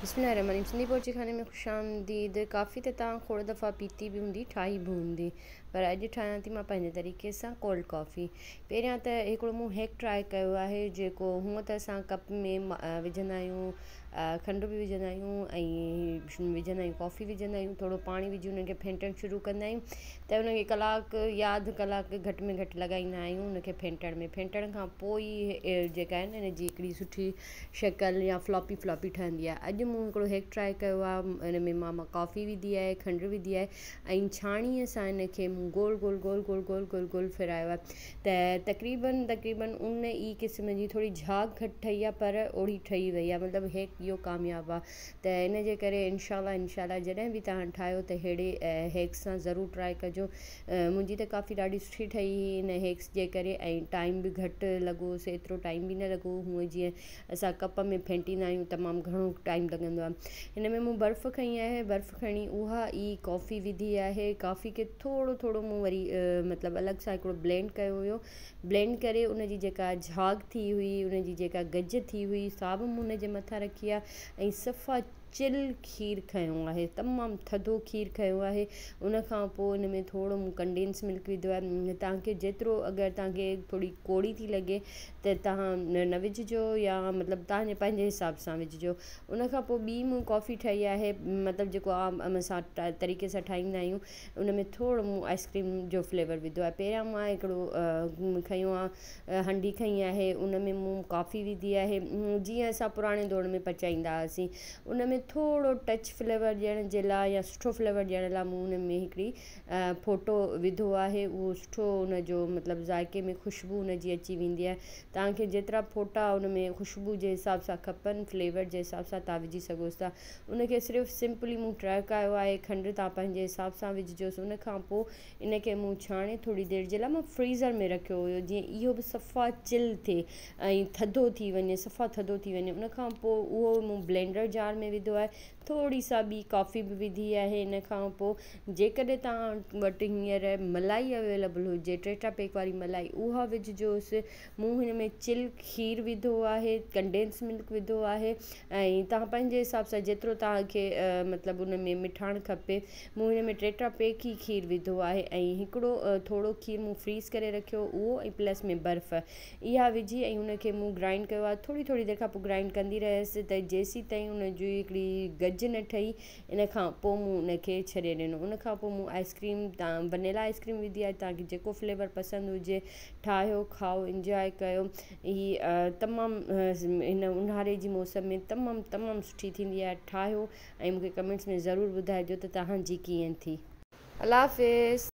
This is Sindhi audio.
بسم الله الرحمن الرحيم سنڌي بورچي خاني ۾ خوش آمديد. ڪافي ته توهان کوڙ دفعا پيتي به هوندي، ٺاهي به هوندي، پر اڄ ٺاهيان ٿي مان پنهنجي طريقي سان ڪولڊ ڪافي. پهريان ته هڪڙو مون هيڪ ٽرائي ڪيو آهي، جيڪو هونء ته اسان ڪپ ۾ وجهندا آهيون، کنڊ به وجهندا آهيون ۽ وجهندا آهيون ڪافي وجهندا آهيون، ٿورو پاڻي وجهي انهن کي ڦينٽڻ شروع ڪندا آهيون ته انهن کي ڪلاڪ يا اڌ ڪلاڪ گهٽ ۾ گهٽ لڳائيندا آهيون ان کي ڦينٽڻ ۾. ڦينٽڻ کان پوء ئي جيڪا آهي نه ان جي هڪڙي سٺي شڪل يا فلاپي فلاپي ٺهندي آهي. اڄ مون هڪڙو هيڪ ٽرائي ڪيو آهي، ان ۾ مان ڪافي وڌي آهي، کنڊ وڌي آهي ۽ ڇاڻيء سان ان کي مون گول گول گول گول گول گول گول ڦيرايو آهي ته تقريبن تقريبن ان ئي قسم جي ٿوري جهاگ گهٽ ٺهي آهي پر اوڙي ٺهي وئي آهي، مطلب هيڪ اهو ڪامياب آهي ته ان جي ڪري انشاء الله انشاء الله جڏهن به توهان ٺاهيو ته ههڙي هيڪ سان ضرور ٽرائي ڪجو. منهنجي ته ڪافي ڏاڍي سٺي ٺهي هئي ان هيڪس جي ڪري ۽ ٽائيم به گهٽ لڳو سي ايترو ٽائيم به نه لڳو. هونء جيئن اسان ڪپ ۾ ڦينٽيندا آهيون تمام گهڻو ٽائيم لڳندو آهي. هن ۾ مون برف کنئي آهي، برف کڻي اها ئي ڪافي وڌي آهي. ڪافي کي ٿورو ٿورو مون وري مطلب الڳ سان هڪڙو بلينڊ ڪيو هيو. بلينڊ ڪري ان جي جيڪا جهاگ ٿي هئي، ان جي جيڪا گج ٿي هئي، سا به مون ان جي مٿان رکي آهي ۽ صفا چل کير کنيو آهي، تمام ٿڌو کير کنيو آهي. ان کان پوء ان ۾ ٿورو مون ڪنڊينس ملڪ وڌو آهي. توهان کي جيترو اگر توهان کي ٿوري ڪوڙي ٿي لڳي ته توهان نه وجهجو يا مطلب توهان جي پنهنجي حساب سان وجهجو. ان کان پوء ٻي مون ڪافي ٺاهي آهي، مطلب جيڪو عام اسان طريقي سان ٺاهيندا آهيون، ان ۾ ٿورو مون آئس ڪريم جو فليور وڌو آهي. پهريان مان هڪڙو کنيو آهي، هنڊي کنئي آهي، ان ۾ مون ڪافي وڌي آهي، جيئن اسان پراڻي دور ۾ پچائيندا هئاسين. ان ۾ ٿورو ٽچ فليور ڏيڻ جي لاء يا سٺو فليور ڏيڻ لاء مون ان ۾ هڪڙي ڦوٽو وڌو آهي. اهو سٺو ان جو مطلب ذائقي ۾ خوشبو ان جي اچي ويندي آهي. توهان کي جيترا ڦوٽا ان ۾ خوشبو جي حساب سان کپن، فليور جي حساب سان توهان وجهي سگهو ٿا. ان کي صرف سمپلي مون ٽهڪايو آهي، کنڊ توهان پنهنجي حساب سان وجهجوس. ان کان پوء ان کي مون ڇاڻي ٿوري دير جي لاء مان فريزر ۾ رکيو هيو جيئن اهو به صفا چل ٿئي ۽ ٿڌو ٿي وڃي، صفا ٿڌو ٿي وڃي. ان کان پوء اهو مون بلينڊر جار ۾ وڌو آهي، ٿوري سا ٻي ڪافي به وڌي آهي. ان کان پوء جيڪڏهن توهان وٽ هينئر ملائي اويليبل هجي، ٽيٽرا پيڪ واري ملائي، اها وجهجوس. مون هن ۾ چل کير وڌو آهي، ڪنڊينس ملڪ وڌو آهي ۽ توهان پنهنجي حساب سان جيترو توهان کي مطلب ان ۾ مٺاڻ کپي. مون هن ۾ ٽيٽرا پيڪ ئي کير وڌو آهي ۽ هڪڙو ٿورو کير مون فريز ڪري رکيو اهو ۽ پلس ۾ برف اها وجهي ۽ ان کي مون گرائنڊ ڪيو آهي. ٿوري ٿوري دير کان پوء گرائنڊ ڪندي رهيس ته جيسين تائين ان جي هڪڙي گج نه ٺهي، ان کان پوء مون ان کي ڇڏي ڏنو. ان کان پوء مون آئس ڪريم تان ونيلا آئس ڪريم وڌي آهي. توهان کي جيڪو فليور پسند هجي ٺاهيو، کائو، انجواء ڪيو. هي تمام هن اونهاري جي موسم ۾ تمام تمام سٺي ٿيندي آهي. ٺاهيو ۽ مون کي ڪمينٽس ۾ ضرور ٻڌائجو ته توهان جي ڪيئن ٿي. الله حافظ.